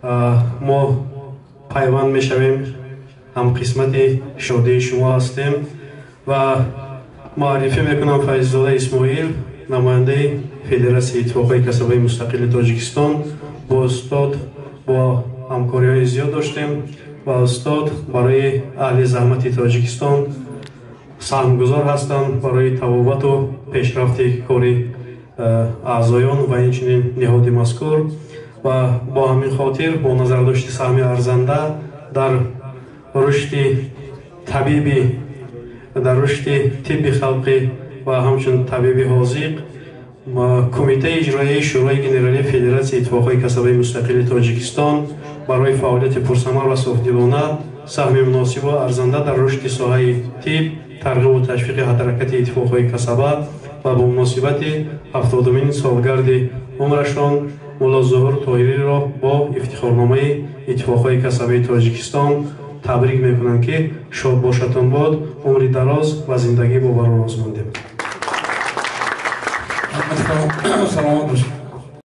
Мо пайванд мешавем, ҳамқисмати шодии шумо ҳастем ва муаррифӣ мекунам Файззода Исмоил, намояндаи Федератсияи иттифоқҳои касабаи мустақили Тоҷикистон. Бо устод бо ҳамкориҳои зиёд доштем ва устод барои аҳли заҳмати Тоҷикистон саҳмгузор ҳастанд барои табобату пешрафти кори аъзоён ва инчунин ниҳоди мазкур. Ва бо ҳамин хотир, бо назардошти саҳми арзанда дар рушди табиби, дар рушди тибби халқӣ ва ҳамчун табиби ҳозиқ, Кумитаи иҷроияи Шӯрои Генералии Федератсияи иттифоқҳои касабаи мустақили Тоҷикистон барои фаъолияти пурсамар ва софдилона, саҳми муносибу арзанда дар рушди соҳаи тиб, тарғибу ташвиқи ҳаракати иттифоқҳои касаба ва бо муносибати 70-умин солгарди умрашон Мулло Зуҳур Тоҳириро бо ифтихорномаи иттифоқҳои касабаи Тоҷикистон табрик мекунанд, ки шод бошатон бод, умри дароз ва зиндагӣ бо барор орзумандем. Саломат бошед.